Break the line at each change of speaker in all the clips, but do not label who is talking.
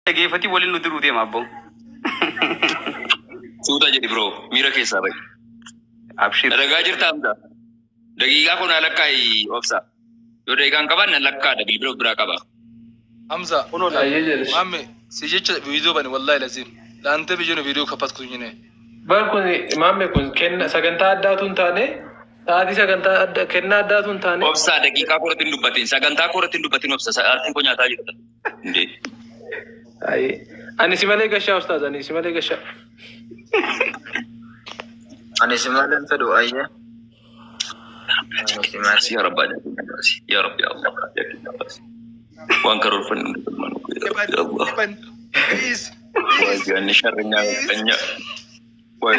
Dhageeffatii waliin nu diruu deema abboo.
Suuta jedhi bro, miira keessaa bahi.
Abshir.
Dalagaa jirta Hamza. Daqiiqaa kun lakkaa'i obsa. Yoo daqiiqaan qaban nan lakkaadha bilbila of biraa qaba.
Hamza,
Ayyee jedhe.
Maamme, si jecha viidiyoo bane wallahi lazim. Laante biyyoon viidiyoo kaffas kunyine.
Bar kun maamme kun kenna sagantaa addaatu hin taane sa'aatii sagantaa adda kennaa addaatu hin taane.
Obsaa daqiiqaa koorratti hin dubbatin. Sagantaa koorratti hin dubbatin obsa. Sa'aatiin koo nyaataa jirta. Indee.
Ayyee. Ani si malee gashaa ustaaz, ani si malee gashaa.
Ani si malee hin fedhu ayyee. Ani si malee.
Ya Rabbi ya Rabbi ya Allah. Ya Rabbi. Waan karoorfanne hundi galmaan ya Rabbi ya Allah.
Please,
Waa jaanni sharrinyaa qanya. Waa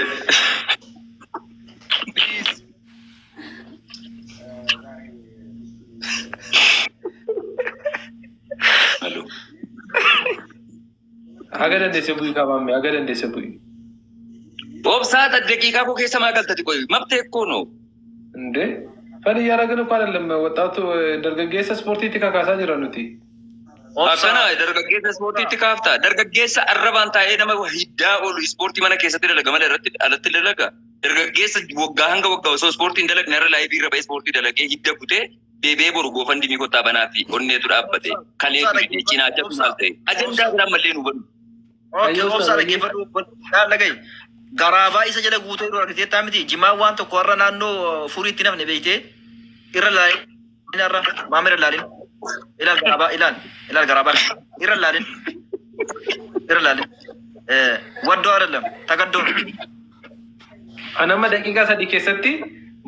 please.
Halo.
Haga dandeesse bu'i kaa maamme, haga dandeesse bu'i.
Obsaa daqiiqaa koo keessa maa galtati qoy mabtee koo no.
እንዴ ፈን እያደረግን እኮ አይደለም። ወጣቱ dargaggeessa ispoortiitti kakaasaa jira nuti.
Akkana dargaggeessa ispoortiitti kaafta. Dargaggeessa arrabaan taa'ee nama hiddaa oolu ispoortii mana keessatti dalaga malee irratti alatti dalaga. Dargaggeessa waggaa hanga waggaa osoo ispoortii hin dalagne irra laayivii irra ba'ee ispoortii dalagee hidda kutee deebi'ee boru goofandimii kottaa banaa fi onneetu dhaabbate. Kaleetu hidhee cinaachatu maal ta'e. Ajandaa biraan mallee nu banu.
Okay, obsaa dhaggeeffadhu. Dhaga'i. Garaabaa isa jala guutee yeroo argitee miti jimaan waan tokko har'a naannoo furiitti nafne beektee irra laalin irra maama irra laalin ilaal garaabaa ilaal ilaal garaabaa irra laalin irra laalin waddoo አይደለም ተገዶ ነው።
Ani amma daqiiqaa 3 keessatti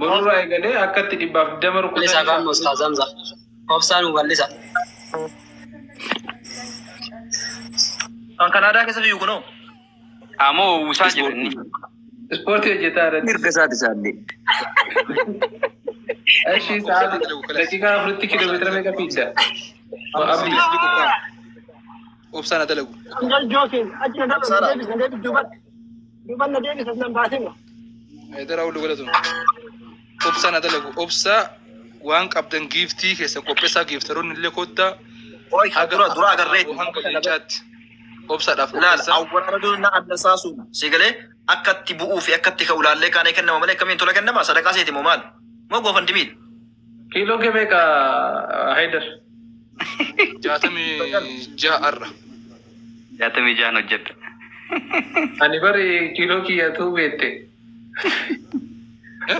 borurraa eegalee akka itti 120
Bal'isaa
rukutan.
qaama Ustaaz Hamza. Obsaan nu bal'isa.
Kan Kanaadaa keessa biyyu kunoo.
Amoo uwwisaa jira inni.
Ispoortii hojjetaa irratti.
Mirga isaati isaallee.
Ishii sa'aatii daqiiqaa 4tti kiiloomeetira meeqa fiigda? Abdi.
Obsaan haa dalagu.
Obsaadha.
Dara hullu galatu. Obsaan haa dalagu. Obsaa waan qabdan giiftii keessan qopheessaa giiftaroonni illee kottaa.
Oy dura dura agarreeti.
Hanga leencaatti. Obsaadhaaf
Ilaal
qopheessaa.
awwaala adda saasuun si galee akka itti bu'uu fi akka itti ka'u laallee kaanee kennama malee akkamiin tola kennama sadaqaa seeti moo maal? Moo goofandimiidha?
Kiiloon kee meeqa Haydar?
66 har'a.
66 hojjedha.
Ani bari kiiloo kiyyatu beekte.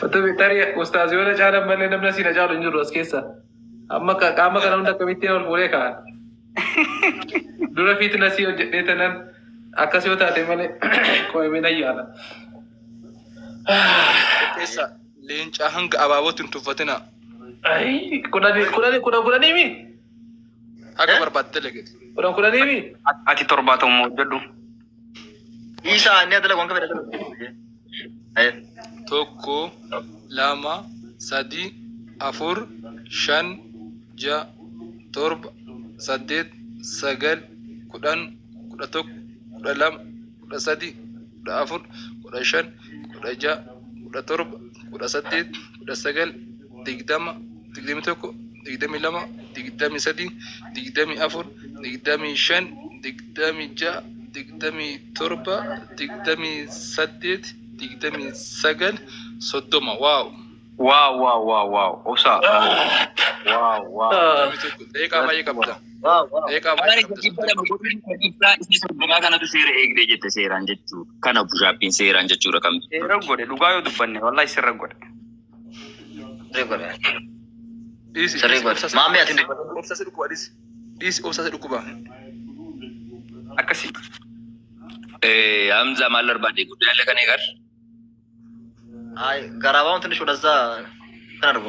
Otoo tarii ustaaziyoona caalan malee namni asii na caalu hin jiru as keessa. Amma qaama kana hunda akkamittiin ol fuudhee kaa'an. Dura fiitnasii hojjedhee tanan akkas yoo taate malee qo'amee nan yaala.
Qopheessaa leencaa hanga abaabootti hin tuffatina.
Ayi kudhanii kudhanii kudhan kudhanii mi?
Haga barbaadde dalagete.
Kudhan kudhanii mi?
Ati 70 hojjedhu.
Isaa inni dalagu hanga fedha dalagu.
1, 2, 3, 4, 5, 6, 7, 8, 9, 10, 11, 12, 13, 14, 15, 16, 17, 18, 19, 20, 21, 22, 23, 24, 25, 26, 27, 28, 29, 30. Waaw.
Waaw waaw waaw waaw. Obsaa. Waaw waaw.
21. Daqiiqaa baay'ee qabda.
Waaw waaw.
Daqiiqaa baay'ee qabda.
200 godhuun dhiibbaa isni 30 kanatu seera eegdee jette seeraan jechuudha. Kana bushaappiin seeraan jechuudha kan.
Seera godhe dhugaa yoo dubbanne wallahi sirra godhe.
Sirrii godhe.
Dhiisi.
Sirrii godhe. Maammee ati
Obsa si dhukkuba dhiisi. Dhiisi obsa si dhukkuba.
Akkasii.
Hamza maal barbaade guddaa illee kan eegar.
አይ ገራባውን ትንሽ ወደዛ እንትን አድርጎ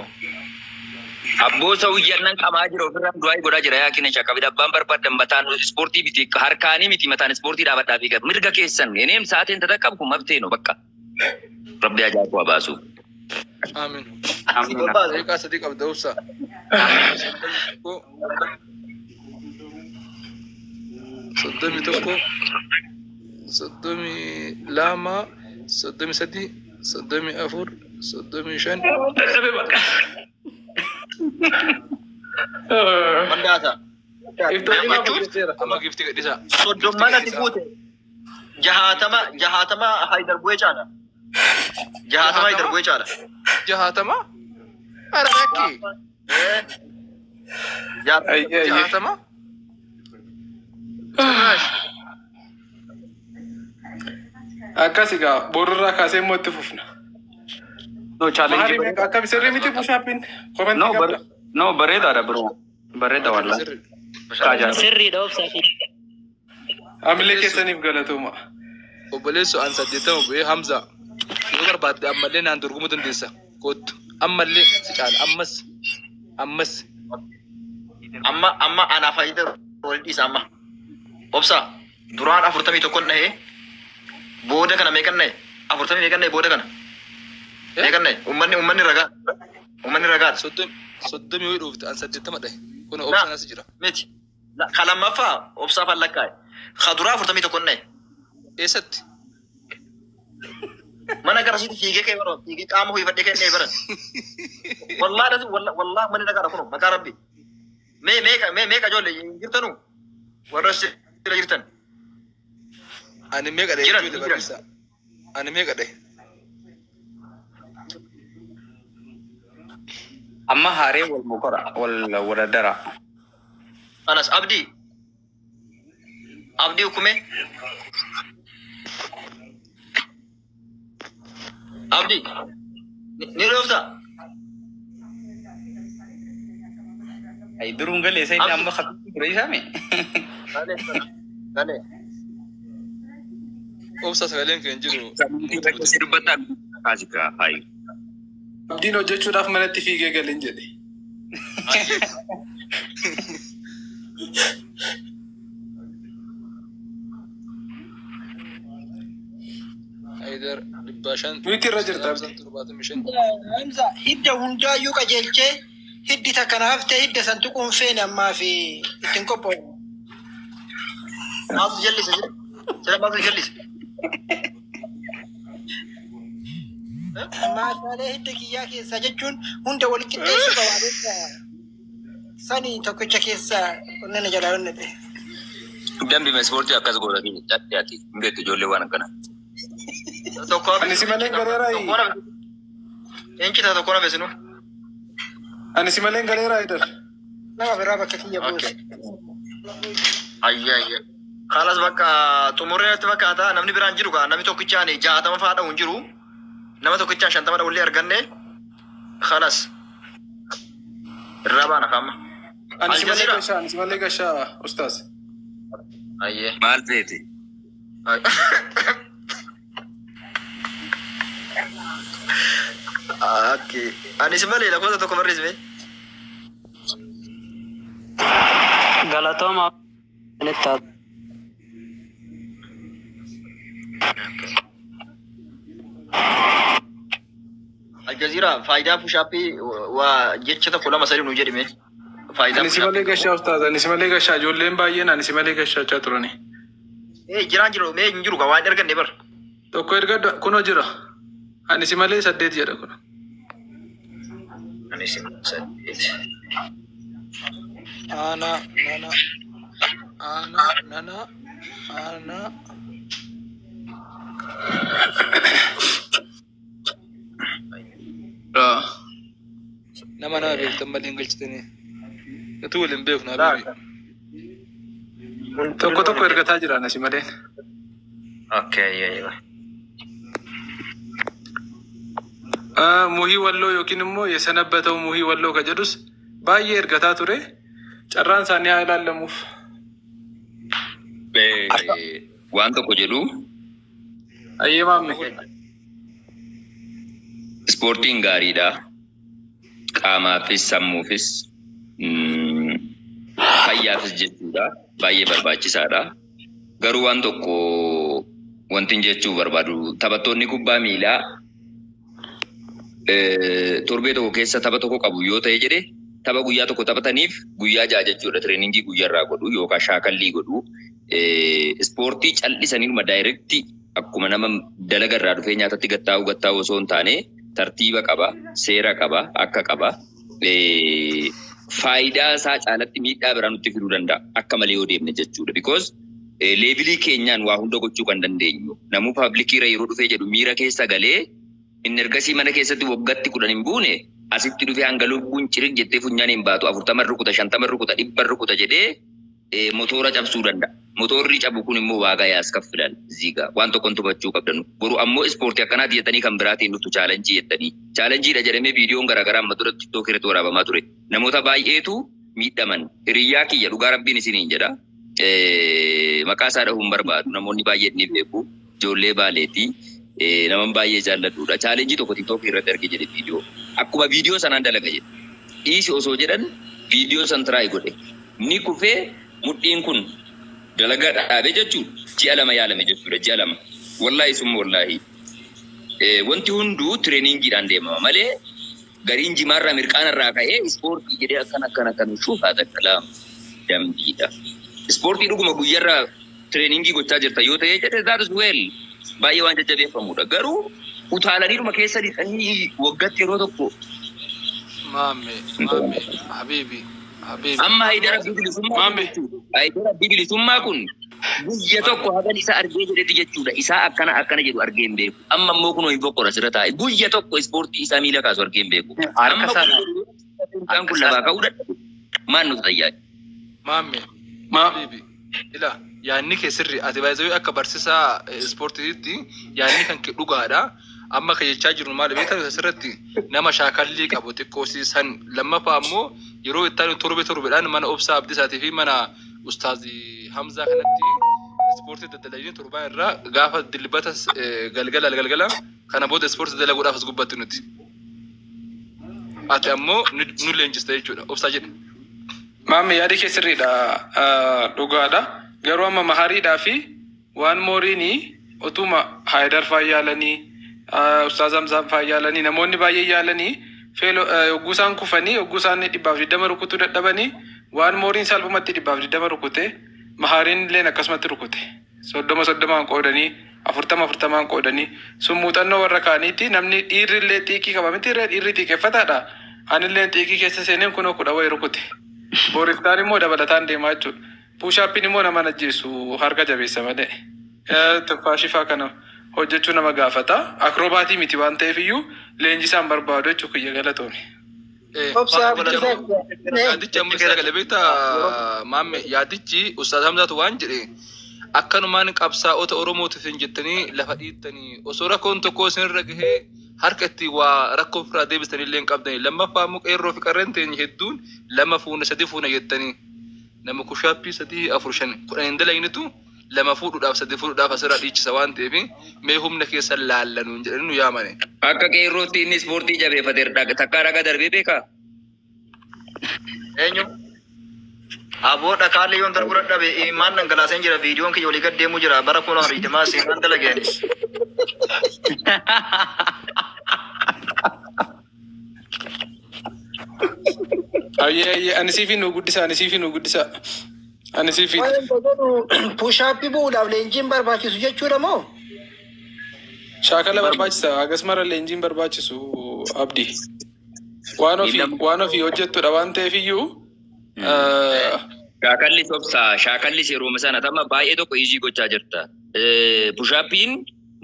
Abboo saawwiyyan qamaa jira ofirraan du'aa godhaa jira yaa kina shakka abbaan barbaadan mataan ispoortii miti harkaanii miti mataan ispoortii dhaabadhaa fi mirga keessan eneem sa'aatiin tattaqqabku mabtee no bakka. Rabbi ajaa'ibu baasu.
Amiin.
Amiin.
Daqiiqaa 3 qabda obsa. 31, 32, 33, 34, 35.
Dadhabe bakka.
Mandaata.
Iftoonni
Jechuun
Amma giiftii gadhiisaa.
30 ati fuute. 60 Haayidar bu'ee caala. 60 Haayidar bu'ee caala.
60? Ara lakki.
Ayyee ayyee.
60? Sirraash.
Akkas egaa borurraa kaasee immoo itti fufna.
No challenge.
Maali meeqa akkam sirrii miti push-upiin komentii
No
qabda.
No, bareedaadha bro. Bareeda wallah.
Sirri.
Kaajaa.
Sirriidha obsaa fi.
Amilee keessaniif galatooma.
Obboleessoo an 80 bu'ee Hamza. Yoo barbaadde ammallee naan dorgomuu dandeessa. Kottu. Ammallee si caala. Ammas. Ammas.
Amma anaaf Haayidar wal dhiisa amma. Obsa duraan 41 dhahee booda kana meeqan dhahe? 40 meeqan dhahe booda kana? Meeqan dhahe? Uummanni ragaa. Uummanni ragaadha.
30 yoo dhufte an 80 dhahe. Kun obsaan as jira.
Miti. Ka lammaffaa obsaa fallakkaa'e. Ka duraa 41 dhahe.
Eessatti?
Mana garasitti fiigee ka'e bara fiigee qaama ho'ifadhee ka'e dhahee baran. Wallaa dhasi wallaa manni ragaadha kun maqaa rabbi. Mee meeqa mee meeqa ijoollee hin jirtanu? Warra sira jirtan.
Ani meeqa dhahe?
Jiran,
Ijoollee
jiran.
barreessaa. Ani meeqa dhahe?
Amma haaree wal mokora wal wadaddara.
Anas Abdii. Abdii hukume. Abdii. Ni dhoofta?
Ay duruun galee isa inni amma khafiif ture isaame.
Galee. Galee.
Obsa sagaleen kan jiru.
Si dubbataa kaasika hayu.
Abdiin hojjechuudhaaf manatti fiigee galeen jedhe.
Haayidar 500.
Nuti irra jirta Abdii.
75.
Hamza hidda hundaayyuu qajeelchee hiddi takka naaf ta'e hidda san tuquun feene ammaa fi ittiin qophaa'u.
Maaltu jallise? Sila maaltu jallise?
Maashaalee hidda kiyyaa keessaa jechuun hunda walitti qixxeessuu qaba. Beektaa? Sani tokkicha keessaa onneen jalaa onnate.
Dambi ispoortii akkas godhanii cadde ati hin beektu ijoollee waan akkana.
Tokko hafe.
Ani si malee galeeraa.
Tokko hafe. Eenyita tokko hafe sinu?
Ani si malee galeeraa Haayidar.
Nama biraa bakka kiyya buuse.
Ayya ayya. Kaalas bakka xumurree natti fakkaata namni biraan jiru kaa namni tokkichaan 60 fa'aa dha'u hin jiru. Nama tokkichaan 50 dha'ullee arganne. Kaalas. Irraa baana kaama.
Ani si malee
Aljazeera.
gashaa ani si malee gashaa ustaas.
Ayyee.
Maal feete?
Okay. Ani si malee lakkoofsa tokko barreessime.
Galatooma. Isinitti haa
Aljazeera faayidaa push-upii waa jecha tokko lama sadi nu jedhime. Faayidaa
Ani si malee gashaa ustaas ani si malee gashaa ijoolleen baay'een ani si malee gashaachaa turani.
Ee jiraan jiru mee hin jiru kaa waan erganne bar.
Tokko erga kunoo jira. Ani si malee 8 jedha kun.
Ani si 8.
Ana nana ana nana ana. Nama nama beektan malee hin galchitanii. Utuu waliin beeknu habibi.
Tokko tokko ergataa jira ani si maleen.
Okay, yeah.
Muhii walloo yookiin immoo yesanabbata'u muhii walloo ka jedhus baay'ee ergataa ture. Carraan isaanii haa ilaallamuuf.
Waan tokko jedhu
Ayyee maamme.
Ispoortiin gaariidha. Qaamaafis sammuufis fayyaafis jechuudha. Baay'ee barbaachisaadha. Garuu waan tokko wantin jechuu barbaadu taphattoonni kubbaa miilaa torbee tokko keessa tapha tokko qabu yoo ta'e jedhe tapha guyyaa tokko taphataniif guyyaa 6 jechuudha tireeningii guyyaarraa godhu yookaan shaakallii godhu. Ispoortii cal'isaniinuma daayirektii akkuma nama dalaga irraa dhufee nyaatatti gattaa'u osoo hin taane tartiiba qaba, seera qaba, akka qaba. Faayidaa isaa caalatti miidhaa biraa nutti fiduu danda'a. Akka malee yoo deemne jechuudha. Because level keenyaan waa hunda gochuu kan dandeenyu. Namuu public irra yeroo dhufee jedhu miira keessa galee inni ergasii mana keessatti waggaatti 10 hin buune asitti dhufee hanga lubbuun cirik jettee funyaan hin baatu 40 rukuta 50 rukuta 100 rukuta jedhee motora cabsuu danda'a. Motorri cabu kun immoo waagaa yaas kaffilan ziigaa waan tokkoon tubachuu qabdan. Boru ammoo ispoortii akkanaati jettanii kan biraatiin dhuftu challenge jettanii. Challenge dha jedhamee viidiyoon garaagaraa amma dura TikTok irratti waraabamaa ture. Namoota baay'eetu miidhaman. Hiriyyaa kiyya dhugaa rabbiin isiniin jedha. Maqaa isaa dhahuun barbaadu namoonni baay'een ni beeku. Ijoollee baaleeti. Naman baay'ee jaalladhuudha. Challenge tokko TikTok irratti arge jedhe viidiyoo. Akkuma viidiyoo sanaan dalaga jedhe. Dhiisi osoo jedhan viidiyoo san try godhe. Ni kufee mudhiin kun dalagaa dhaabee jechuudha. Ji'a 2 yaalame jechuudha. Ji'a 2. Wallaahi summa wallaahi. Wanti hunduu training iidhaan deemama malee gariin jimaarraa mirqaanarraa ka'ee ispoortii jedhee akkana akkana akkana shuufaa takkalaam dambiidha. Ispoortii dhuguma guyyaarraa training gochaa jirta yoo ta'e jedhe that is well. Baay'ee waan jajjabeeffamudha. Garuu utaalaniidhuma keessa lixanii waggaatti yeroo tokko.
Maamme, maamme, habiibi, habiibi.
Amma Haayidara bibilisummaa
Maamme.
Haayidara bibilisummaa kun guyya tokko hagan isa argee jedhetti jechuudha. Isaa akkana akkana jedhu argee hin beeku. Amma immoo kunoo hin boqqora sirra taa'e. Guyya tokko ispoortii isaa miila kaasu argee hin beeku.
Harka
Amma
isaa
kun lafaa ka'uu dadhabe. Maal nuti tajaajila?
Maamme, habiibi. Ila yaadni kee sirri ati baay'ee akka barsiisaa ispoortiitti yaadni kan kee dhugaadha. Amma kan jechaa jirru maal beektaa asirratti nama shaakallii qabu xiqqoo san lammaffaa ammoo yeroo itti aanu torbe torbeedhaan mana obsaa Abdisaatii fi mana Ustaazii Hamzaa kanatti ispoortii daddalanii torbaan irraa gaafa dilbata galgala galgala kana booda ispoortii dalaguudhaaf as gubbatti nuti. Ati ammoo nu leenjista jechuudha. Obsaa jedhe.
Maamme yaadi kee sirriidha. Dhugaadha. Garuu amma mahariidhaa fi waan mooriinii utuma Haayidar faa yaalanii Ustaaz Hamzaan faa yaalanii namoonni baay'ee yaalanii feelo yogguu isaan kufanii yogguu isaan 120 rukutuu dadhabanii waan mooriin salphumatti 120 rukute mahariin illeen akkasumatti rukute 30 30 qoodanii 40 40 qoodanii sun muuxannoo warra kaaniiti. Namni dhiirri illee xiiqii qaba miti irra dhiirri xiiqeffataadha. Anillee xiiqii keessa seeneen kunoo 10 wayi rukute. Booriftaan immoo dabalataan deemaa jechuudha. Push-up iin immoo nama ajjeesu harka jabeessa malee. Tuffaashifaa kana hojjechuu nama gaafata. Akrobaatii miti waan ta'eef iyyuu leenjisaan barbaadu jechuu kiyya galatoome.
Obsa Abdiisaa.
Yaadichi amma isa galee beektaa maamme yaadichi Ustaaz Hamzaatu waan jedhe akkanumaan qabsaa'ota Oromootiif hin jettanii lafa dhiittanii osoo rakkoon tokko isinirra gahee harka itti waa rakkoo ofirraa deebistanii illee hin qabdanii. Lammaffaa immoo qeerroo fi qarreen teenya hedduun 2 fuuna 3 fuuna jettanii nama push-up 3 4 5 10 hin dalagnitu 2 fuudhuudhaaf 3 fuudhuudhaaf asirraa dhiichisa waan ta'eef mee humna keessan laallanuun jedhanii nu yaamane.
Akka qeerrootti inni ispoortii jabeeffate takkaa dhagaa darbee beekaa?
Eenyu? Aboo dhakaalee yoon darbuu dadhabe imimmaan dhangalaaseen jira viidiyoon kiyya olii gad deemuu jira bara 2020 seenaan dalageenis.
Ayyee ayyee ani siifin nu guddisa ani siifin nu guddisa ani siifin.
Waan jedhu push-up bu'uudhaaf leenjiin barbaachisu jechuudha moo?
Shaakala barbaachisa akkasumara leenjiin barbaachisu abdi. Waan ofii hojjettudha waan ta'eef iyyuu.
Shaakalli sobsaa shaakalli yeroo sana tamma baay'ee tokko easy gochaa jirta. Push-up iin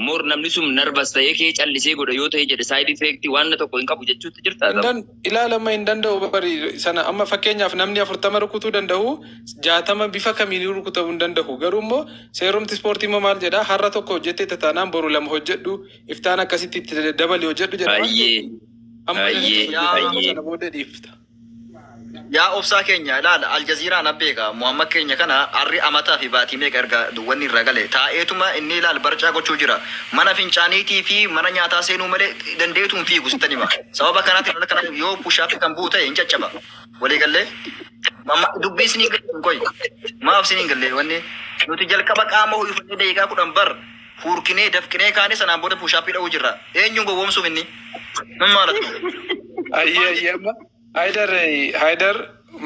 more namni sun nervous ta'ee kee callisee godha yoo ta'e jedhe side effect waan tokko hin qabu jechuutti jirta.
Ilaalama hin danda'u bari sana amma fakkeenyaaf namni 40 rukutuu danda'u 60 bifa kamiinuu rukutamuu hin danda'u. Garuu immoo seerumti ispoortii immoo maal jedhaa har'a tokko hojjettee tataanaan boru 2 hojjedhu iftaan akkasitti itti dabali hojjedhu jedha. Amma sana booda dhiifta.
Yaa obsaa keenya ilaala Aljaziiraan abbeeka Muhammad keenya kana harri amataa fi baatii meeqa erga duwwanni irra gale taa'eetuma inni ilaal barcaa gochuu jira mana fincaaniitii fi mana nyaataa seenuu malee dandeetuun fiigu sittan hima sababa kanaatiin kana yoo push-up kan bu'u ta'e hin caccaba walii gallee dubbii isinii galee qoy maaf isinii galee wanni nuti jalqaba qaama ho'ifannee daqiiqaa 10 bar fuurkinee dafqinee kaane sanaan booda push-up dha'uu jirra eenyuun gowwoomsuuf inni nun maalatu.
Ayyee ayyee amma. Haidar Haidar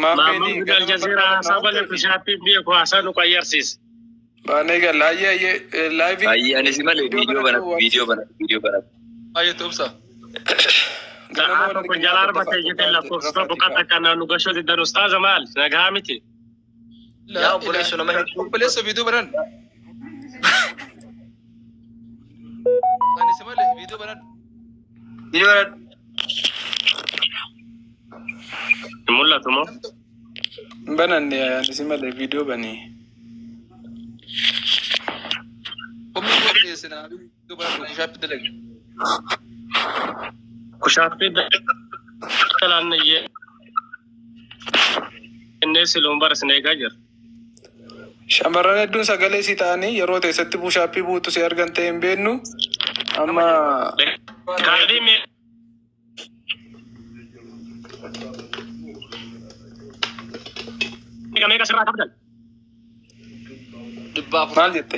maammeen
Aljazeera haasaa malee push-up beeku haasaa nu qayyarsiisa.
Baanee galla ayyee ayyee live.
Ayyee anis malee viidiyoo bana viidiyoo bana viidiyoo bana.
Ayyee obsa.
Ganama
Sa'a
wal
tokko
arginaa
jalaa
daddafaa
arbatee jettee
dhugaa
lakkoofsa
rafaati
boqota
kaa.
kana nu gashoo diddan ustaaza maal nagaa miti.
Yaa obboleessoo nama hedduu.
Obboleessa viidiyoo banan. Ani si malee viidiyoo banan.
Viidiyoo banan.
Hin mul'atu moo?
Bananne ani si malee viidiyoo banii.
Komii koo dhiyeessina viidiyoo banan kushaappi dalage.
Kushaappii dalaan jennee siluun bara sin eegaa jira.
Shamarran hedduun sagalee si ta'anii yeroo teessatti bushaappii buutu si argan ta'e hin beeknu. Amma
Kaardii mee meeqa sirraa qabdan?
400.
Maal jette?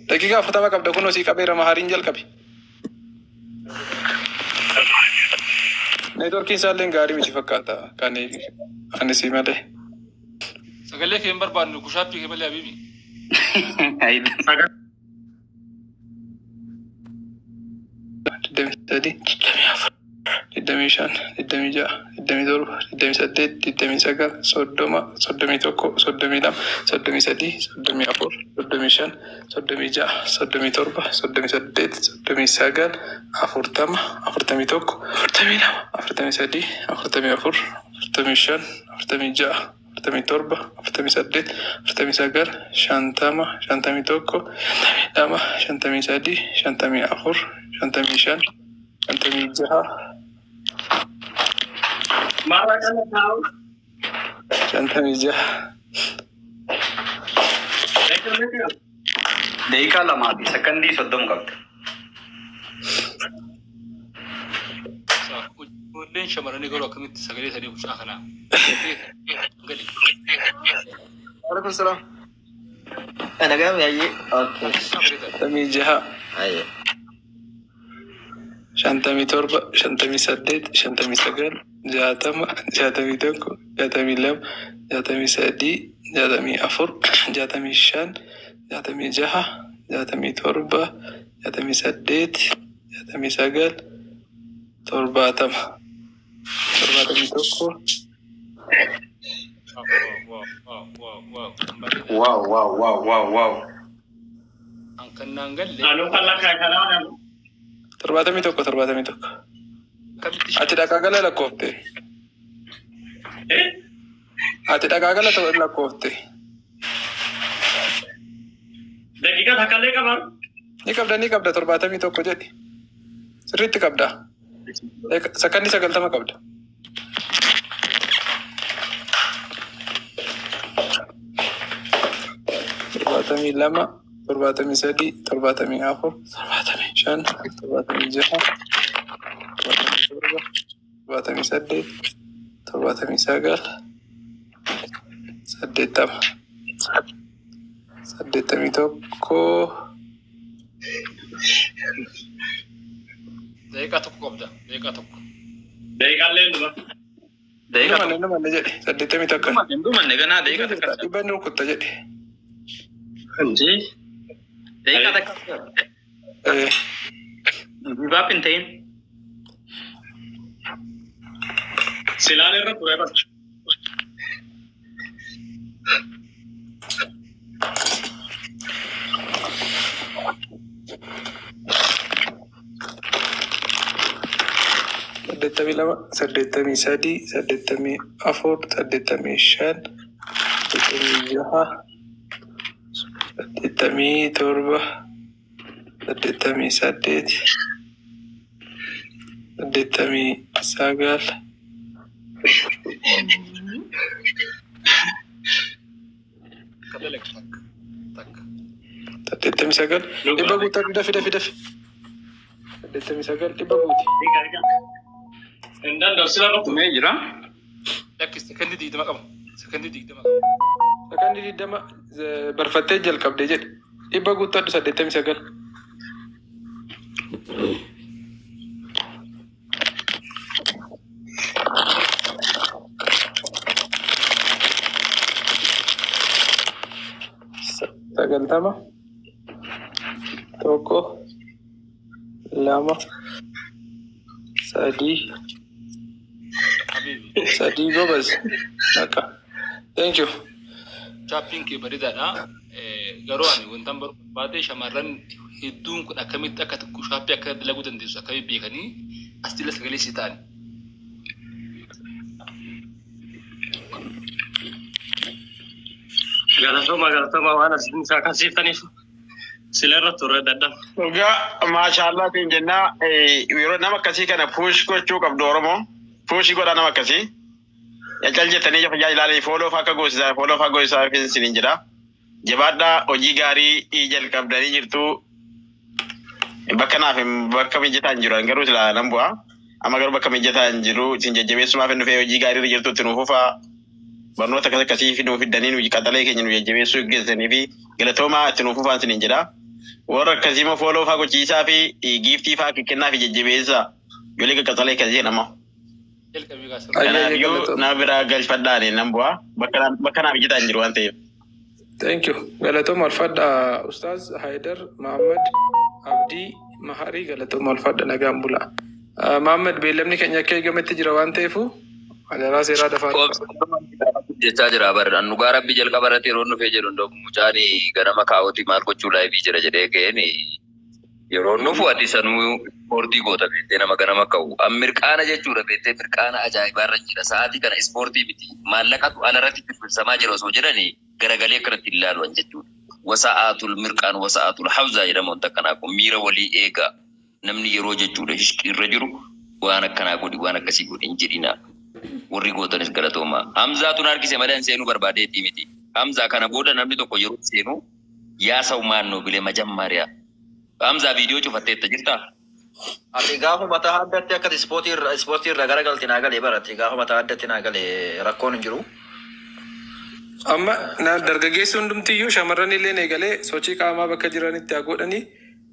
Daqiiqaa 40 qabda kunoo sii qabeera mahariin jalqabe. Neetworkiin isaallee gaarii miti fakkaata kan ani si malee.
Sagalee kee hin barbaannu kushaappii kee malee habiibi.
23, 24, 25, 26, 27, 28, 29, 30, 31, 32, 33, 34, 35, 36, 37, 38, 39, 40, 41, 42, 43, 44, 45, 46, 47, 48, 49, 50, 51, 52, 53, 54, 55, 56,
Maal kana taa'u?
56.
Daqiiqaa 2 fi sakandii 30 qabda.
Ijoolleen shamarranii garuu akkamitti sagalee sadii mucaa kanaa. Gali.
Waalaikum salaam. Nagaa yaayyee. Okay.
56.
Ayyee.
57, 58, 59, 60, 61, 62, 63, 64, 65, 66, 67, 68, 69, 70, 71.
Wow wow wow wow wow.
An kan naan galle.
Anuu kan lakkaa kanaa
71, 71.
Akkamitti
Ati dhagaa gala lakkoofte. Ati dhagaa gala lakkoofte.
Daqiiqaa takka illee qaban.
Ni qabda ni qabda 71 jedhi. Sirriitti qabda. Sakandii 90 qabda. 72, 73, 74, 75, 76, 77, 78, 79, 80, 81.
Daqiiqaa tokko qabda. Daqiiqaa tokko.
Daqiiqaallee dhuma.
Daqiiqaa
Dhumanne dhumanne jedhe 81.
tokko. Dhumanne ganaa daqiiqaa takka.
Dhibba inni rukutta jedhe.
Inji.
Daqiiqaa takka. Give up hin ta'in.
Silaan irra ture bara.
82, 83, 84, 85, 86, 87, 88, 89.
Akka dalage takka. Takka.
89. Dhibba guutaa dafi dafi dafi. 89 dhibba guuti.
Hin danda'u sila tokko.
Dhumee jira.
Lakki sekondii 20 qaba. Sekondii 20 qaba.
Sakandii 20 barfattee jalqabdee jedhe. Dhibba guuttadhu 89. 90, 1, 2, 3
Habibi.
3 gobaz. Akka. Thank you.
Chaappiin kee bareedaadha. Garuu ani wantan barbaade shamarran hedduun kun akkamitti akka push-upii akka dalaguu dandeessu akkamitti beekanii as jala sagalee si ta'an.
Galatoomaa galatoomaa waan asiin isaa kasiiftaniif sila irra turre dadhaba.
Dhugaa maashaallatiin jennaa yeroo nama akkasii kana push gochuu qabdu Oromoo. Push godhaa nama akkasii. Cal jettanii ija ilaalanii follow fa'aa akka goosisaa follow fa'aa goosisaa fi isiniin jedha. Jabaadhaa hojii gaarii jalqabdanii jirtu. Bakka naaf bakka mijataa hin jiru garuu silaa nan bu'a. Amma garuu bakka mijataa hin jiru isin jajjabeessumaaf hin dhufee hojii gaarii irra jirtu itti nuuf fufaa. Barnoota akkas akkasii fi nuuf fiddanii nu qaxalee keenya nu jajjabeessuu geessanii fi galatoomaa itti nuuf fufaa isiniin jedha. Warra akkasii immoo follow fa'aa gochiisaa fi giiftii fa'aa kennaa fi jajjabeessaa. Ijoollee qaxalee akkasii nama.
Jalqabii kaasirra.
Ayyee
Kanaafiyyuu
galatooma.
nama biraa galfadhaani nan bu'a. Bakka naaf mijataa hin jiru waan ta'eef.
Thank you. Galatooma alfadha Ustaaz Haidar Muhammad Abdii Maharii galatooma alfadha nagaan bula. Muhammad beellamni keenya akka eegametti jira waan ta'eefu adaraa seeraa dafaa dhufa.
Jechaa jira bara dhugaa rabbi jalqaba irratti yeroo dhufee jedhu hundoo mucaan ganama kaa'ooti maal gochuu live jira jedhee ga'een yeroo nufu ati sanuu ispoortii goota beektee nama ganama ka'u. An mirqaana jechuudha beektee mirqaana ajaa'ibaa irra jira. Sa'aatii kana ispoortii miti maallaqatu alarratti firfirsamaa jira osoo jedhanii garagalee akkanatti ilaaluwan jechuudha. Wasa'aatul mirqaan wasa'aatul hawzaa jedhama wanta akkanaa kun miira walii eegaa namni yeroo jechuudha irra jiru waan akkanaa godhi waan akkasii godhi hin jedhinaa. Warri gootanis galatooma. Hamzaatu na harkise malee an seenuu barbaadeetii miti. Hamzaa kana booda namni tokko yeroo seenu yaa sau maannoo bilee majammaariyaa. Hamzaa viidiyoo cufatteetta jirtaa?
Ati gaafa mataa addatti akka ispoortii irra garagalte naa galee barate gaafa mataa addatti naa galee rakkoon hin jiru.
Amma na dargaggeessi hundumtiyyuu shamarran illee eegalee sochii qaamaa bakka jiranitti haa godhanii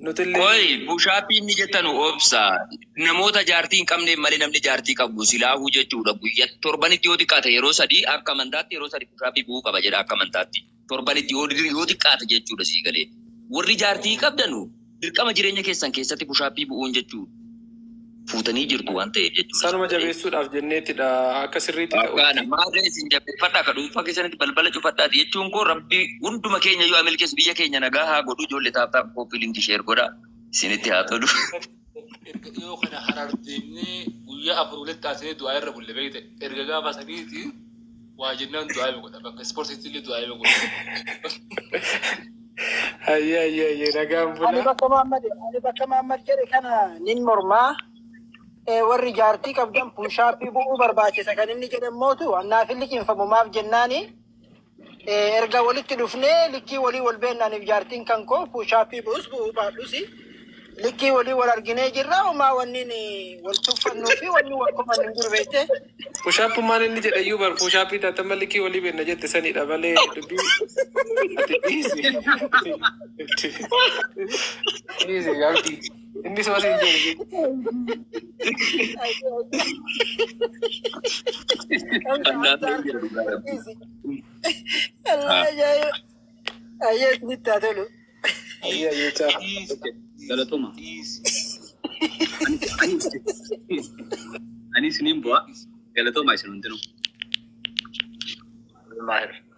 nuti illee
Koi push-upii inni jettanu obsa. Namoota jaartii hin qabne malee namni jaartii qabu silaahuu jechuudha. Guyyaa torbanitti yoo xiqqaate yeroo 3 akka amantaatti yeroo 3 push-upii bu'uu qaba jedha akka amantaatti. Torbanitti yoo xiqqaate jechuudha sii galee. Warri jaartii qabdanu dirqama jireenya keessan keessatti push-upii bu'uun jechuudha. Fuutanii jirtu waan ta'eef jechuudha.
Sanuma jabeessuudhaaf jenneetidha akka sirriitti
Akkaana
ta'utti.
maarree isin jabeeffadhaa ka dhuunfaa keessanitti balbala cufadhaati jechuun koo rabbi hunduma keenya yoo amil keessa biyya keenya nagaa haa godhu ijoollee tap tap copy link share godha isinitti haa tolu.
Erga dhiyoo kana harar deemnee guyyaa 4 walitti taasisee du'aa irra bulle beekte erga gaafa saniiti waa jennaan du'aa godha bakka ispoortiitti illee du'aa godha.
Ayyee ayyee ayyee nagaan
Ani
bula.
bakka Muhammad jedhe kana nin mormaa. Warri jaartii qabdan push-upii bu'uu barbaachisa kan inni jedhan mootu annaaf hin liqinfamu maaf jennaani erga walitti dhufnee likkii walii wal beennaaniif jaartiin kan koo push-upii bu'us bu'uu baadhusi likkii walii wal arginee jirra homaa wanniin wal tuffannuu fi wanni wal komannu hin jiru beekte.
Push-upummaan inni jedhe iyyuu bar push-upii taatama likkii walii beenna jette sanidha malee dubbii ati dhiisi. Dhiisi Abdii. Inni soo siin jedhe.
Annaaf hin jedhu dhugaa rabbi.
Ayyee isinitti haa tolu.
Ayyee ayyee caa.
Galatoma. Ani isiniin bu'a. Galatoma isin hundinuu.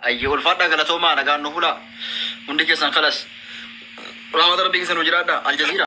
Ayyee ulfaadhaa galatoomaa nagaan nu bulaa. Hundi keessan kalas. Rahmata rabbii keessan nu jiraadhaa. Aljaziira.